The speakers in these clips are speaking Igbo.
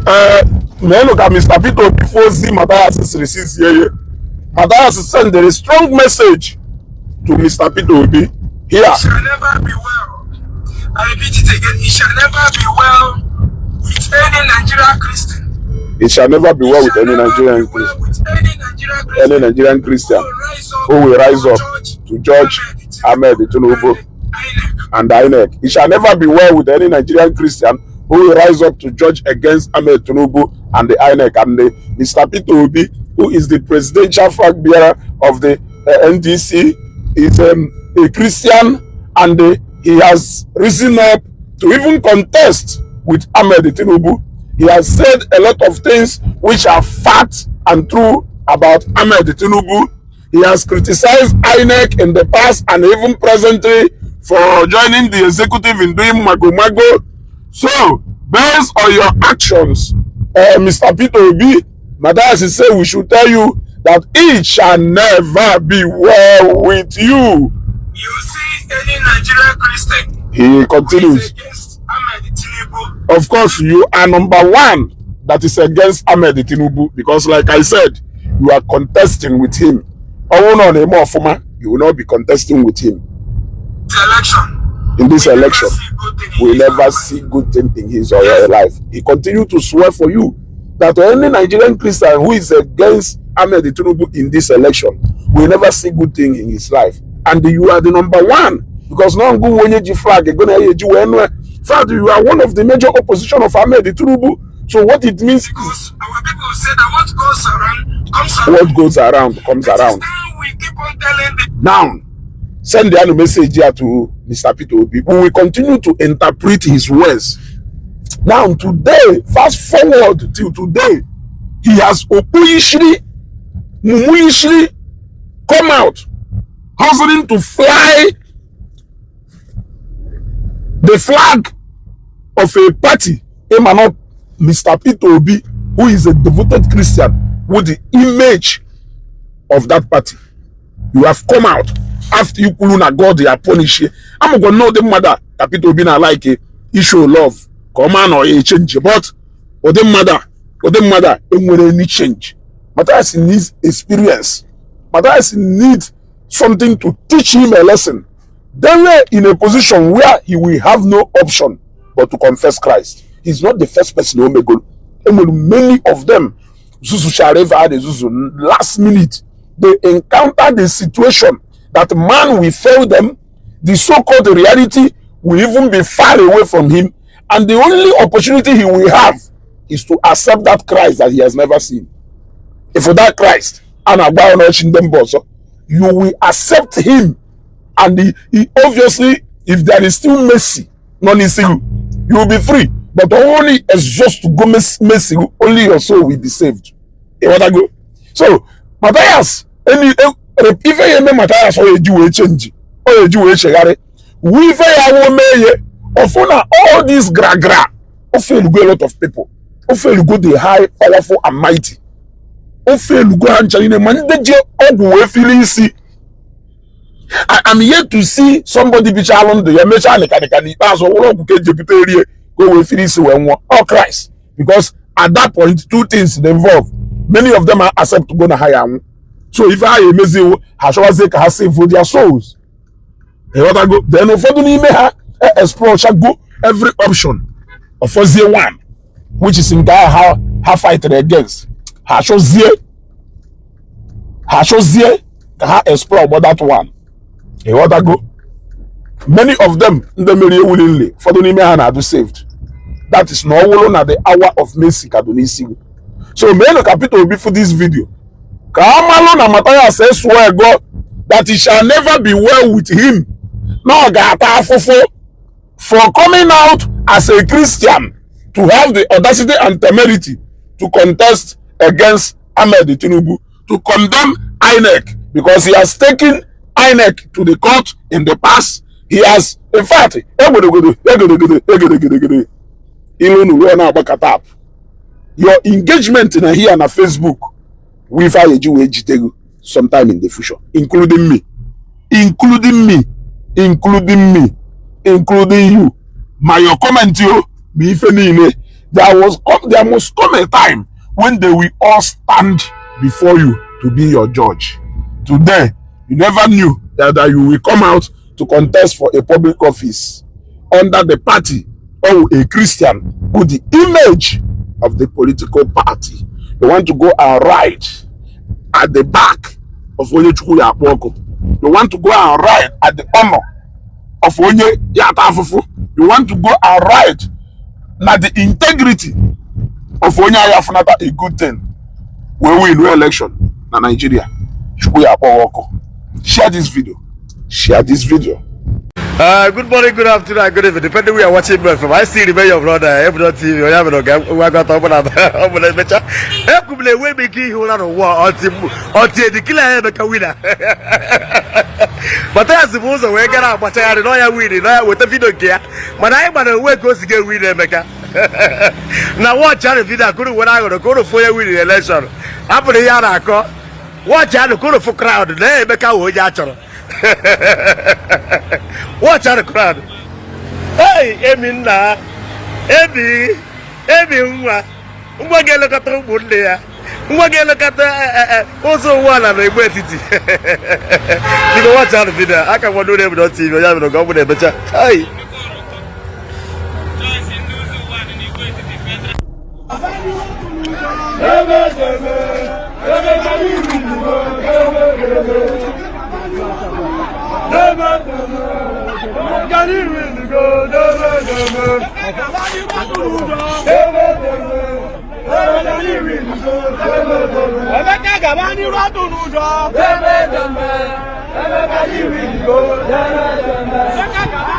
Ee, meenụ ka Mr. Peter Obi fụ ozi Mathias siri si zie ya. Mathias send a strong message to Mr. Peter Obi here. It shall never be well. I repeat it again. It shall never be well with any Nigerian Christian. It shall never be well It with shall any never Nigerian be well Christian, with any Nigerian Christian any Nigerian Christian who will rise up who will rise up to judge to judge Ahmed Tinubu and INEC. and INEC. It shall never be well with any Nigerian Christian who will rise up to judge against Ahmed Tinubu and the INEC. And the Mr. Peter Obi, who is the presidential flag bearer of the NDC, is a Christian, and he has risen up to even contest with Ahmed Tinubu. He has said a lot of things which are fact and true about Ahmed Tinubu. He has criticized INEC in the past and even presently for joining the executive in doing mago mago. So, based on your actions, Mr. Peter Obi, Matthias say we should tell you that it shall never be well with you. You see any Nigerian Christian He who is continues. Against Ahmed Tinubu, Of course, you are number one that is against Ahmed Tinubu because, like I said, you are contesting with him. Ọ na eme ọfụma, you will not be contesting with him this election, in this we never election. See good thing in We his never life. See good thing in his or her life. He continued to swear for you that any Nigerian Christian who is against Ahmed Tinubu in this election will never see good thing in his life. And you are the number one because no go onye ji flag gonna eji wee nụ. In fact, you are one of the major opposition of Ahmed Tinubu. So what it means is Because our people say that what goes around comes around. What goes around comes It is around. Now we keep on telling the Now, send the message here to Mr. Peter Obi. We will continue to interpret his words. Now, today, fast forward till today, he has okpuishiri, mumuishiri, come out, hustling to fly the flag of a party. Him and not Mr. Peter Obi, who is a devoted Christian, with the image of that party. You have come out after you kwuru na God ya punish you. Amagwa na ụdị mmadụ a ka Peter Obi na like ishow love ka ọ maa na ọ ya echange, but ụdị mmadụ a enwere any change. Matthias needs experience. Matthias needs something to teach him a lesson. Then we're in a position where he will have no option but to confess Christ. He's not the first person who may go. Enwere many of them zuzuchara ife ha na-ezuzu. Last minute, they encounter the situation that man will fail them. The so-called reality will even be far away from him, and the only opportunity he will have is to accept that Christ that he has never seen. If that Christ a na-agba n'ọchị ndị mba ọzọ, you will accept him, and he obviously, if there is still mercy nọ n'isi you, you will be free, but only exhaust to go mercy, only your soul will be saved. Ịghọtago? So Matthias, any ife ya eme Matthias, ọ eji wee change, ọ eji wee chegharị wu ife ya wo mee ye ọfụ na all this gra gra o fail go a lot of people, o fail go the high, powerful and mighty, o fail go ha ncha niile ma ndị ji ọgwụ wee fili isi. I am yet to see somebody bichalụ ndụ ya mechaa nịkanịka n'ikpeazụ wụrụ ọgwụ ka eji ebute erie ka o wee fili isi wee nwụọ. Ọ Christ, because at that point two things dey involve. Many of them are accept go na ha ya anwụ, so ife ha ya emeziwo ha chọwazie ka ha save their souls. Ịghọtago? Then ụfọdụ n'ime ha explore chago every option, ọfọzie one, which is nke ahụ ha fighting against. Ha achọzie ka ha explore about that one. Ịghọtago? Many of them ndị merie willingly, ụfọdụ n'ime ha na-adụ saved. That is na ọ wụrụ na the hour of mercy ka dị n'isi gị. So meenụ ka Peter Obi for this video ka a malụ na Matthias swear go that it shall never be well with him, na ọ ga-ata afụfụ for coming out as a Christian to have the audacity and temerity to contest against Ahmed Tinubu, to condemn INEC, because he has taken INEC to the court in the past. He has, in fact, egwedegodo egedegede egedegedegede ilu unu ruo na-agbakọta up. Your engagement na here na Facebook wụ ife anyị eji wee jide gị sometime in the future, including me, including me, including me, including you. Ma your comment o ma ife niile. There must come a time when they will all stand before you to be your judge. Today, you never knew that you will come out to contest for a public office under the party or a Christian with the image of the political party. You want to go and ride at the back of onye Chukwu ya akpọ ọkụ. You want to go and ride at the honor of onye ya ata afụfụ. You want to go and ride na the integrity of onye agha funata a good thing wee win election na Nigeria. Chukwu ya akpọ ọkụ. Share this video. Share this video. Good morning, good afternoon, and good evening, depending where you're watching me from. I still remain your brother, Ebro TV. Onye abụrụ ga nwa ọbụla ọbụla emecha. Ekwubila enwe m ike ihi ụra n'ụwa ọtị edikila ya Emeka winner. Mathias bụ ụzọ wee gara agbachagharị n'ọya win n'ọya weta video nke ya. Mana anyị gbara onwe ka o si ga win Emeka. Na watch ahụ video akụrụ were aghụrụ ka unu fụ onye win election. Hapụrụ ihe a na-akọ. Watch ahụ ka unu fụ crowd na Emeka wụ onye a chọrọ. Watch out the crowd. Hey, Emi nna. Emi, Emi nwa. Nwa ga-elekọta ụmụnne ya. Nwa ga-elekọta ụzọ ụwa ala na Igbo etiti. Biko watch out the video. Aka nwa n'ụlọ Ebro TV onye abụrụ ka ọ bụ na-emecha. Hey. Emeka gaba n'iru atụrụ ụjọ. Emeka gaba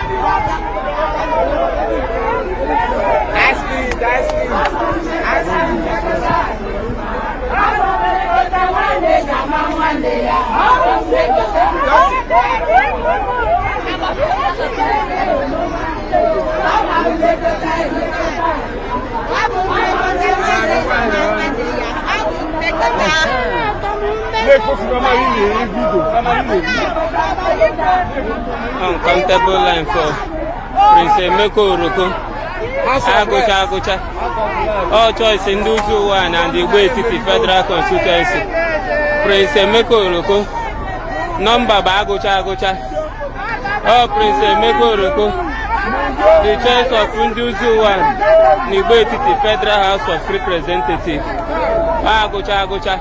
n'iru atụrụ ụjọ. Uncountable line for Prince Emeka Oroko. Agụcha agụcha. All choice ndị ụzọ ụwa na ndị Igbo etiti Federal Constituency. Prince Emeka Oroko. Nọmba bụ agụcha agụcha. All Prince Emeka Oroko. The choice of ndị ụzọ ụwa na Igbo etiti Federal House of Representatives. Agụcha agụcha.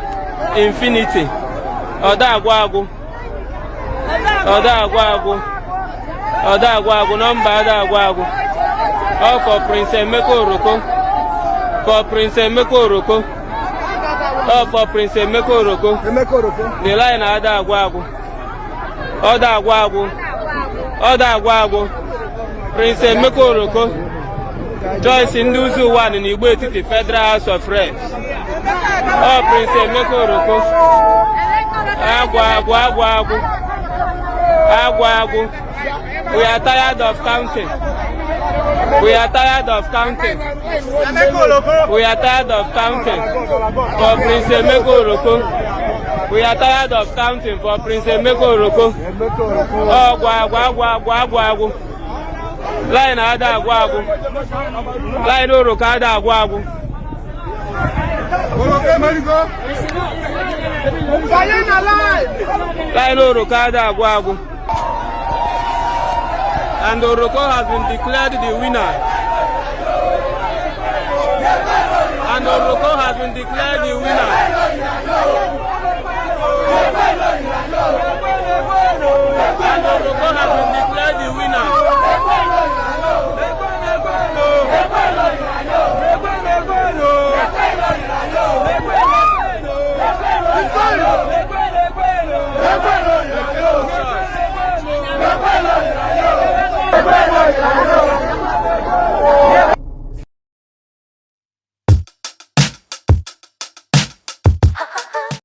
Infinity. Ọda agwụ agwụ. Ọda agwụ agwụ. Ọda agwụ agwụ. Nọmba ada agwụ agwụ. All for Prince Emeka Oroko. For Prince Emeka Oroko. All for Prince Emeka Oroko. The line ada agwụ agwụ. Ọda agwụ agwụ. Ọda agwụ agwụ. Prince Emeka Oroko. Joyce ndị ụzọ ụwa na Igbo etiti Federal House of Reps. All Prince Emeka Oroko. Agwụ agwụ agwụ agwụ. Agwụ agwụ. We are tired of counting. We are tired of counting. We are tired of counting for Prince Emeka Oroko. We are tired of counting for Prince Emeka Oroko. Ọgwụ agwụ agwụ agwụ agwụ agwụ. Line ada agwụ agwụ. Line Oroko ada agwụ agwụ. Line Oroko ada agwụ agwụ. And Oroko has been declared the winner. And Oroko has been declared the winner.